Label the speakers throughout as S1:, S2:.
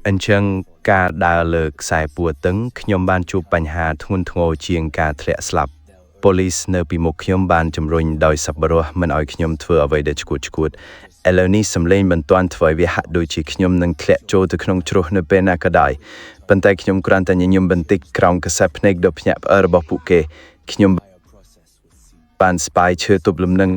S1: អញ្ចឹងការដើរលើខ្សែពួរតឹងខ្ញុំបានជួបបញ្ហាធ្ងន់ធ្ងរជាងការធ្លាក់ស្លាប់ប៉ូលីសនៅពីមុខខ្ញុំបានជំរុញដោយសប្បុរសមិនឲ្យខ្ញុំធ្វើអ្វីដែលឆ្កួតឆ្កួតឥឡូវនេះសំឡេងមិនទាន់ធ្វើឲ្យវាហាក់ដូចជាខ្ញុំនឹងធ្លាក់ចូលទៅក្នុងជ្រោះនៅពេលណាក៏ដោយប៉ុន្តែខ្ញុំគ្រាន់តែញញឹមបន្តិចក្រោមខ្សែភ្នែកដ៏ភ្ញាក់ផ្អើលរបស់ពួកគេខ្ញុំបានស្ពាយឈើទប់លំនឹង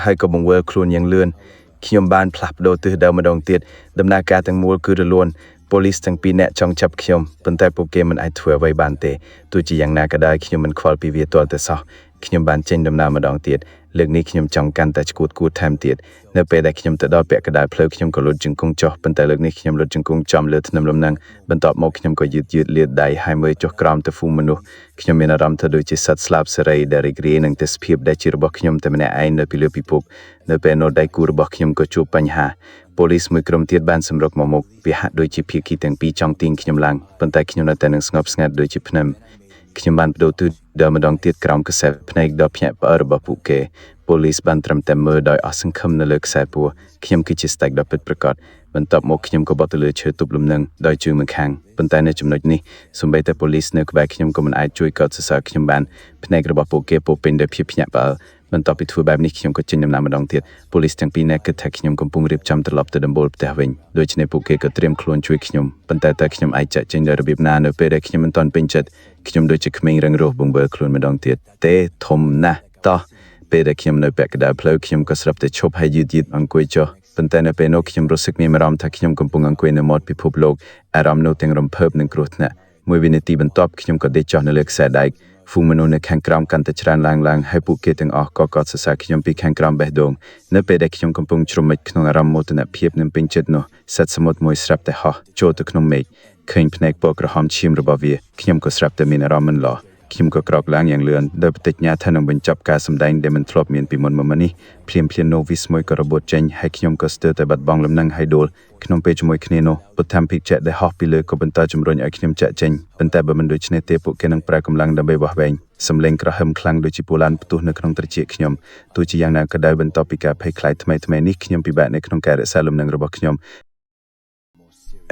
S1: ហើយក៏បង្វិលខ្លួនយ៉ាងលឿនខ្ញុំបានផ្លាស់ប្ដូរទិសដៅម្ដងទៀតដំណើរការទាំងមូលគឺរលូនប៉ូលីសទាំងពីរនាក់ចង់ចាប់ខ្ញុំប៉ុន្តែពួកគេមិនអាចធ្វើអ្វីបានទេទោះជាយ៉ាងណាក៏ដោយខ្ញុំមិនខ្វល់ពីវាទាល់តែសោះខ្ញុំបានចេញដំណើរម្ដងទៀតលើកនេះខ្ញុំចង់កាន់តែឆ្កួតគួតថែមទៀតនៅពេលដែលខ្ញុំទៅដល់ពាក់កណ្ដាលផ្លូវខ្ញុំក៏លុតជង្គង់ចុះប៉ុន្តែលើកនេះខ្ញុំលុតជង្គង់ចំលើធ្នឹមលំនឹងបន្ទាប់មកខ្ញុំក៏យឺតយឺតលាតដៃហើយមើលចុះក្រោមទៅហ្វូងមនុស្សខ្ញុំមានអារម្មណ៍ថាដូចជាសត្វស្លាបសេរីដែលរីករាយនឹងទេសភាពដែលជារបស់ខ្ញុំតែម្នាក់ឯងនៅពីលើពិភពនៅពេលនោះដៃគូរបស់ខ្ញុំក៏ជួបបញ្ហាប៉ូលីសមួយក្រុមទៀតបានសម្រុកមកមុខវាហាក់ដូចជាភាគីទាំងពីរចង់ទាញខ្ញុំឡើងប៉ុន្តែខ្ញុំនៅតែនឹងស្ងប់ស្ងាត់ដូចជាភ្នឹមខ្ញុំបានប្ដូរទិសដៅម្ដងទៀតក្រោមខ្សែភ្នែកដ៏ភ្ញាក់ផ្អើលរបស់ពួកគេប៉ូលីសបានត្រឹមតែមើលដោយអស់សង្ឃឹមនៅលើខ្សែពួរខ្ញុំគឺជាស្ដេចដ៏ពិតប្រាកដបន្ទាប់មកខ្ញុំក៏បត់ទៅលើឈើទប់លំនឹងដោយជើងម្ខាងប៉ុន្តែនៅចំណុចនេះសូម្បីតែប៉ូលីសនៅក្បែរខ្ញុំក៏មិនអាចជួយកោតសរសើរខ្ញុំបានភ្នែករបស់ពួកគេពោរពេញដោយភាពភ្ញាក់ផ្អើលបន្ទាប់ពីធ្វើបែបនេះខ្ញុំក៏ចេញដំណើរម្ដងទៀតប៉ូលីសទាំងពីរនាក់គិតថាខ្ញុំកំពុងរៀបចំត្រឡប់ទៅដំបូលផ្ទះវិញដូច្នេះពួកគេក៏ត្រៀមខ្លួនជួយខ្ញុំប៉ុន្តែតើខ្ញុំអាចចាក់ចេញដោយរបៀបណានៅពេលដែលខ្ញុំមិនទាន់ពេញចិត្តខ្ញុំដូចជាក្មេងរឹងរូសបង្វិលខ្លួនម្ដងទៀតទេធំណាស់តោះពេលដែលខ្ញុំនៅពាក់កណ្ដាលផ្លូវខ្ញុំក៏ស្រាប់តែឈប់ហើយយឺតយឺតអង្គុយចុះប៉ុន្តែនៅពេលនោះខ្ញុំรู้สึកមានអារម្មណ៍ថាខ្ញុំកំពុងអង្គុយនៅមាត់ពិភពលោកអារម្មណ៍នោះទាំងរំភើបនិងគ្រោះថ្នាក់មួយវិនាទីបន្ទាប់ខ្ញុំក៏ដេកចុះនៅលើខ្សែដែកហ្វូងមនុស្សនៅខាងក្រោមកាន់តែច្រើនឡើងឡើងហើយពួកគេទាំងអស់ក៏កោតសរសើរខ្ញុំពីខាងក្រោមបេះដូងនៅពេលដែលខ្ញុំកំពុងជ្រមិចក្នុងអារម្មណ៍មោទនភាពនិងពេញចិត្តនោះសត្វសមុទ្រមួយស្រាប់តែហោះចូលទៅក្នុងមេឃឃើញភ្នែកពណ៌ក្រហមឈាមរបស់វាខ្ញុំក៏ស្រាប់តែមានអារម្មណ៍មិនល្អខ្ញុំក៏ក្រោកឡើងយ៉ាងលឿនដោយបដិញ្ញាថានឹងបញ្ចប់ការសម្ដែងដែលមិនធ្លាប់មានពីមុនមកនេះភ្លាមភ្លាមនោះវាស្មួយក៏របូតចេញហើយខ្ញុំក៏ស្ទើរតែបាត់បង់លំនឹងហើយដួលក្នុងពេលជាមួយគ្នានោះពុទ្ធភិក្ខដែលហោះពីលើក៏បន្តជំរុញឲ្យខ្ញុំចាក់ចេញប៉ុន្តែបើមិនដូច្នេះទេពួកគេនឹងប្រើកម្លាំងដើម្បីវាស់វែងសំឡេងក្រហមខ្លាំងដូចជាពូឡានផ្ទុះនៅក្នុងត្រចៀកខ្ញុំទោះជាយ៉ាងណាក៏ដោយបន្ទាប់ពីការភ័យខ្លាចថ្មីៗនេះខ្ញុំពិបាកនៅក្នុងការរក្សាលំនឹងរបស់ខ្ញុំ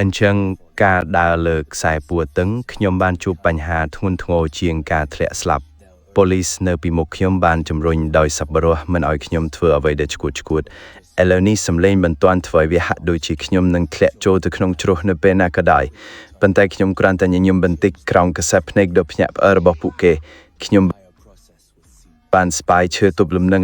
S1: អញ្ចឹងការដើរលើខ្សែពួរតឹងខ្ញុំបានជួបបញ្ហាធ្ងន់ធ្ងរជាងការធ្លាក់ស្លាប់ប៉ូលីសនៅពីមុខខ្ញុំបានជំរុញដោយសប្បុរសមិនឲ្យខ្ញុំធ្វើអ្វីដែលឆ្កួតឆ្កួតឥឡូវនេះសំឡេងមិនទាន់ធ្វើឲ្យវាហាក់ដូចជាខ្ញុំនឹងធ្លាក់ចូលទៅក្នុងជ្រោះនៅពេលណាក៏ដោយប៉ុន្តែខ្ញុំគ្រាន់តែញញឹមបន្តិចក្រោមខ្សែភ្នែកដ៏ភ្ញាក់ផ្អើលរបស់ពួកគេខ្ញុំបានស្ពាយឈើទប់លំនឹង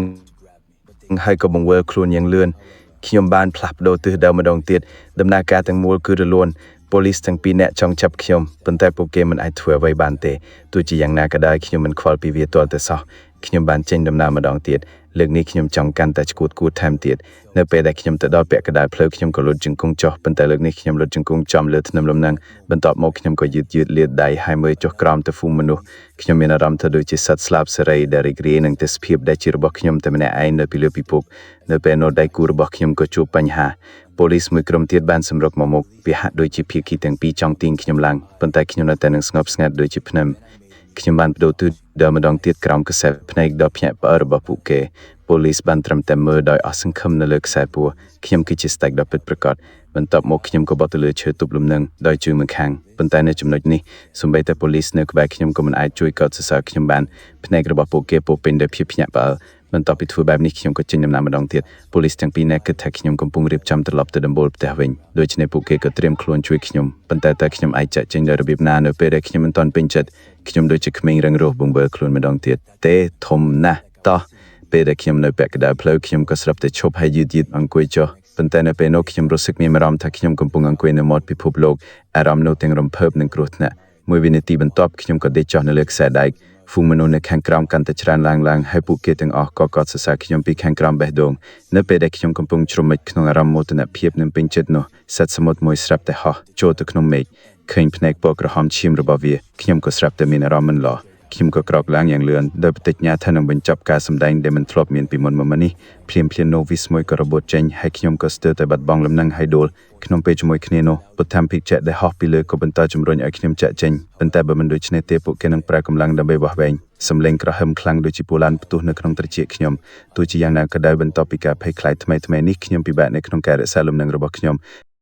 S1: ហើយក៏បង្វិលខ្លួនយ៉ាងលឿនខ្ញុំបានផ្លាស់ប្ដូរទិសដៅម្ដងទៀតដំណើរការទាំងមូលគឺរលូនប៉ូលីសទាំងពីរនាក់ចង់ចាប់ខ្ញុំប៉ុន្តែពួកគេមិនអាចធ្វើអ្វីបានទេទោះជាយ៉ាងណាក៏ដោយខ្ញុំមិនខ្វល់ពីវាទាល់តែសោះខ្ញុំបានចេញដំណើរម្ដងទៀតលើកនេះខ្ញុំចង់កាន់តែឆ្កួតគួតថែមទៀតនៅពេលដែលខ្ញុំទៅដល់ពាក់កណ្ដាលផ្លូវខ្ញុំក៏លុតជង្គង់ចុះប៉ុន្តែលើកនេះខ្ញុំលុតជង្គង់ចំលើធ្នឹមលំនឹងបន្ទាប់មកខ្ញុំក៏យឺតយឺតលាតដៃហើយមើលចុះក្រោមទៅហ្វូងមនុស្សខ្ញុំមានអារម្មណ៍ថាដូចជាសត្វស្លាបសេរីដែលរីករាយនឹងទេសភាពដែលជារបស់ខ្ញុំតែម្នាក់ឯងនៅពីលើពិភពនៅពេលនោះដៃគូរបស់ខ្ញុំក៏ជួបបញ្ហាប៉ូលីសមួយក្រុមទៀតបានសម្រុកមកមុខវាហាក់ដូចជាភាគីទាំងពីរចង់ទាញខ្ញុំឡើងប៉ុន្តែខ្ញុំនៅតែនឹងស្ងប់ស្ងាត់ដូចជាភ្នឹមខ្ញុំបានប្ដូរទិសដៅម្ដងទៀតក្រោមខ្សែភ្នែកដ៏ភ្ញាក់ផ្អើលរបស់ពួកគេប៉ូលីសបានត្រឹមតែមើលដោយអស់សង្ឃឹមនៅលើខ្សែពួរខ្ញុំគឺជាស្ដេចដ៏ពិតប្រាកដបន្ទាប់មកខ្ញុំក៏បត់ទៅលើឈើទប់លំនឹងដោយជើងម្ខាងប៉ុន្តែនៅចំណុចនេះសូម្បីតែប៉ូលីសនៅក្បែរខ្ញុំក៏មិនអាចជួយកោតសរសើរខ្ញុំបានភ្នែករបស់ពួកគេពោរពេញដោយភាពភ្ញាក់ផ្អើលបន្ទាប់ពីធ្វើបែបនេះខ្ញុំក៏ចេញដំណើរម្ដងទៀតប៉ូលីសទាំងពីរនាក់គិតថាខ្ញុំកំពុងរៀបចំត្រឡប់ទៅដំបូលផ្ទះវិញដូច្នេះពួកគេក៏ត្រៀមខ្លួនជួយខ្ញុំប៉ុន្តែតើខ្ញុំអាចចាក់ចេញដោយរបៀបណានៅពេលដែលខ្ញុំមិនទាន់ពេញចិត្តខ្ញុំដូចជាក្មេងរឹងរូសបង្វិលខ្លួនម្ដងទៀតទេធំណាស់តោះពេលដែលខ្ញុំនៅពាក់កណ្ដាលផ្លូវខ្ញុំក៏ស្រាប់តែឈប់ហើយយឺតយឺតអង្គុយចុះប៉ុន្តែនៅពេលនោះខ្ញុំรู้สึកមានអារម្មណ៍ថាខ្ញុំកំពុងអង្គុយនៅមាត់ពិភពលោកអារម្មណ៍នោះទាំងរំភើបនិងគ្រោះថ្នាក់មួយវិនាទីបន្ទាប់ខ្ញុំក៏ដេកចុះនៅលើខ្សែដែកហ្វូងមនុស្សនៅខាងក្រោមកាន់តែច្រើនឡើងឡើងហើយពួកគេទាំងអស់ក៏កោតសរសើរខ្ញុំពីខាងក្រោមបេះដូងនៅពេលដែលខ្ញុំកំពុងជ្រមិចក្នុងអារម្មណ៍មោទនភាពនិងពេញចិត្តនោះសត្វសមុទ្រមួយស្រាប់តែហោះចូលទៅក្នុងមេឃឃើញភ្នែកពណ៌ក្រហមឈាមរបស់វាខ្ញុំក៏ស្រាប់តែមានអារម្មណ៍មិនល្អខ្ញុំក៏ក្រោកឡើងយ៉ាងលឿនដោយបដិញ្ញាថានឹងបញ្ចប់ការសម្ដែងដែលមិនធ្លាប់មានពីមុនមកនេះភ្លាមភ្លាមនោះវាស្មួយក៏របូតចេញហើយខ្ញុំក៏ស្ទើរតែបាត់បង់លំនឹងហើយដួលក្នុងពេលជាមួយគ្នានោះពុទ្ធភិក្ខុដែលហោះពីលើក៏បន្តជំរុញឲ្យខ្ញុំចាក់ចេញប៉ុន្តែបើមិនដូច្នេះទេពួកគេនឹងប្រើកម្លាំងដើម្បីវាស់វែងសំឡេងក្រហមខ្លាំងដូចជាពូឡានផ្ទុះនៅក្នុងត្រចៀកខ្ញុំទោះជាយ៉ាងណាក៏ដោយបន្ទាប់ពីការភ័យខ្លាចថ្មីៗនេះខ្ញុំពិបាកនៅក្នុងការរក្សាលំនឹងរបស់ខ្ញុំ។